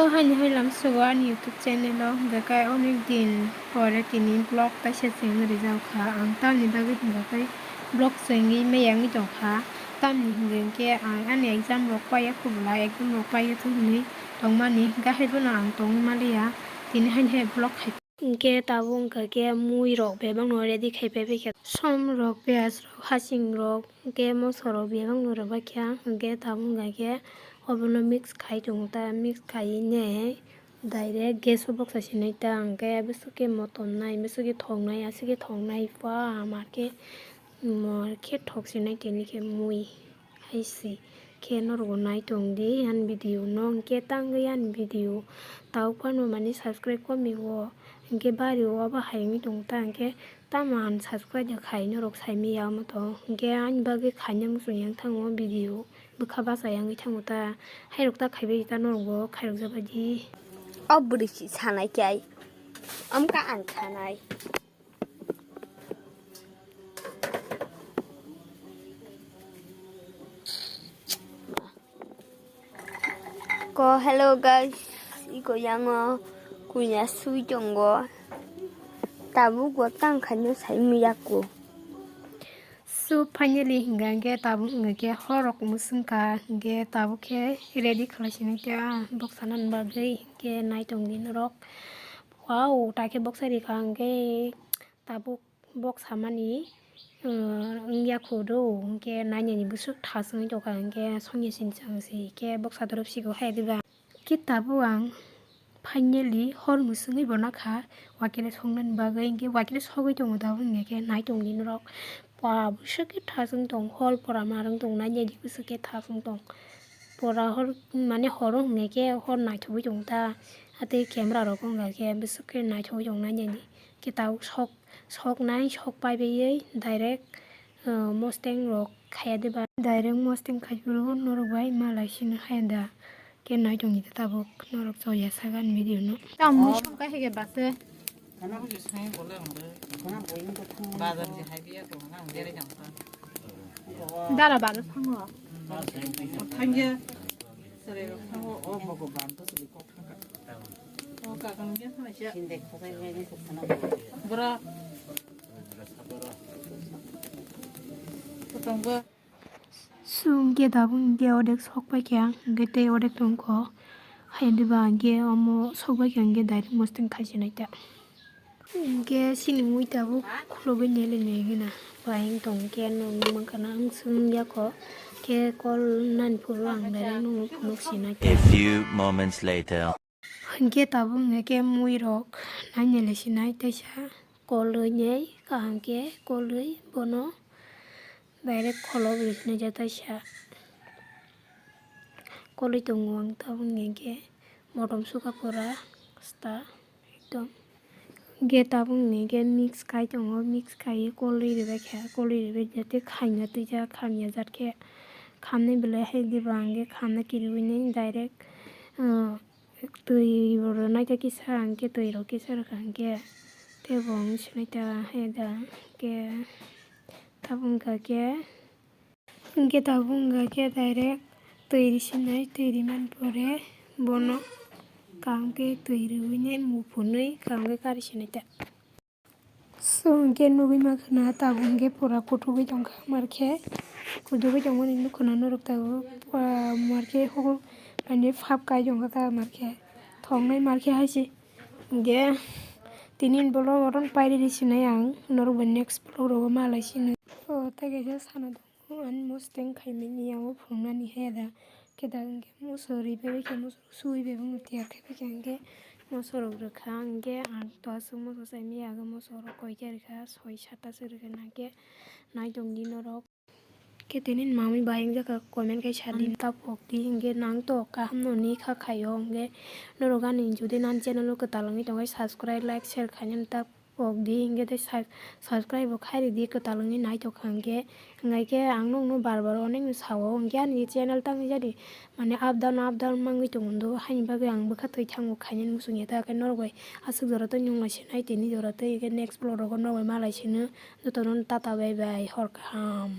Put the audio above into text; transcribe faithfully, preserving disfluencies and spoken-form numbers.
Haini hai lamsogo ani YouTube channel o, hwnkhe kai onek din pore tini vlog kaisa chengwi rijak kha. Ang tamni bagwi hwnkhe kai vlog chengwi maya wngwi tong kha. Tamni hwnkhe ang ani exam rok paiya kubula, exam rok paiya thwngwi tongmani, hwnkhe hai bono ang tongwi maliya. Tini haini hai vlog khai. Hwnkhe tabuk wngkha khe mui rok bebak no ready khai pai paikha. Som rok, piyaj rok, hasing rok, hwnkhe moso rok bebak no rwbaikha. Hwnkhe tabuk wngkha khe obono mix khai tongo ta, mix khaiwi nai direct gas o boksa sinai ta. Hwnkhe bwswk khe motom nai, bwswk khe thok nai, aswk khe thok nai, pua mar khe, mar khe thok sinai tini khe mui. Hai se khe norok bo nai tong di ani video no, hwnkhe tangwi ani video tabuk phano mani subscribe komi o, hwnkhe bari o abo hai wngwi tong ta, hwnkhe tamo unsubscribe da khai norok sai manya omo to, hwnkhe ani bagwi khaina muchung yang thango video, bwkha bacha yang wngwi thango ta, hairok ta khaibai ta norok bo khairok jabai di. O bwrwi si sanai khe ai, amkha ang sanai. Ko, hello guys, iko yango kuya sui tongo. Tabuk bo tang khaino sai manya ko. So finally hingga hingke tabuk hingga ke horok musung ka hingke tabuk ke ready khalai sini kya boksa nan bagwi hingke nai tong di norok. Wow, ta khe boksa rikha hingke tabuk boksa mani, uh, wngya kho do, hingke nainani bwswk thas wngwi tongkha, hingke songya sini chang se, hingke boksa dorop sigo hai diba. Khe tabuk ang finally hor musungwi bo nakha, wakile songnani bagwi, hingke wakile sogwi tongo tabuk, hingke nai tong di norok. Ba, bwswk khe thas wng tong, hor pora mar wng tong, nainani bwswk khe thas wng tong. Pora hor, mane horo hingke hor naithogwi tong ta, atwi camera rok wngkha khe bwswk khe naithogwi tong nainani. Khe tabuk sok, sok nai, sok paibai direct, uh, mosteng rok khaiya diba. Direct mosteng khai phuru norok bai malai sino haya da. Khe nai tong di tabuk norok choya sagan video no. Tamo song kai hege base. Bazar je hai biya ko na, ang bere jang ta. Dara balo thango. Thangya. Sere rok thango, o Bhagwan to sili kok thangka. O kakang je thangya. Sindek khokai bai ni thana. Bora. Kotong go. Sum ke dabung ke odek sok pai kya, ke te odek tong ko. Hai diba ke omo sok pai kya, ke direct mosteng khai sinai ta. Hingke sini mui tabuk khulogwi neli neli gina. Bayang tong khe nung nung mankha na ang sung ya kho. Khe call nani phuru ang direct nung nung phunuk sina khe. A few moments later. Hingke tabuk hingke mui rok nai neli sinai taisa call wi nai kaham khe call wi bono direct kholo bwrwi sinai ja taisa. Koloi tongo ang tabuk ni hingke motom suka pura sta ekdom. Hingke tabuk ni hingke mix kai tongo, mix kai ye koloi ribai kha, koloi ribai jate khamya twi jak, khamya jak khe khamnai belai hai diba hingke khamna kiriwi nai direct, ah, twi bo rw naitha kisa hingke twi rok kisa rwkha hingke tei bo wng sinai ta hai da hingke tabuk wngkha khe. Hingke tabuk wngkha khe direct twi risinai, twi rimani pore bono kaham khe twi riwi nai muphunwi kaham khe kari sinai ta. So hingke nugwi mankha na tabuk hingke pura kuthugwi tongkha, mar khe kuthugwi tongmani nukha na norok tabuk, ah, mar khe horo mane phap kai tongkha ta, mar khe thoknai mar khe hai se. Hingke tini ni vlog oro pairi risinai ang, norok bai next vlog rogo malai sinai. O tei kaisa sana tongo. Ani mosteng khaimani yango phunuknani he da. Khe da hingke moso ri bai khe moso sui bai bo tiyar khai bai khe hingke moso rok rwkha hingke ang to aswk moso sai maya age moso rok koi khe rwkha soi sat ta se rwkha nang khe nai tong di norok. Khe tini mamwi bai wng jakha comment khai sa di ta pok di hingke nang to kaham no ni kha khaio hingke norok ani jodi nang channel o kwtal wngwi tong khe subscribe like share khainani ta. Pok di hingke tei sub-, subscribe bo khai ridi kwtal wngwi naithok kha hingke. Hingkhe ang nokno bar bar onekno sao hingke ani channel tangwi jani mane up down up down mangwi tongo do haini bagwi ang bwkha twi thango khainani muchungya ta khe norok bai aswk jora tei nung lai sinai tini jora tei hingke next vlog rogo norok bai malai sino jotono tata bye bye hor kaham.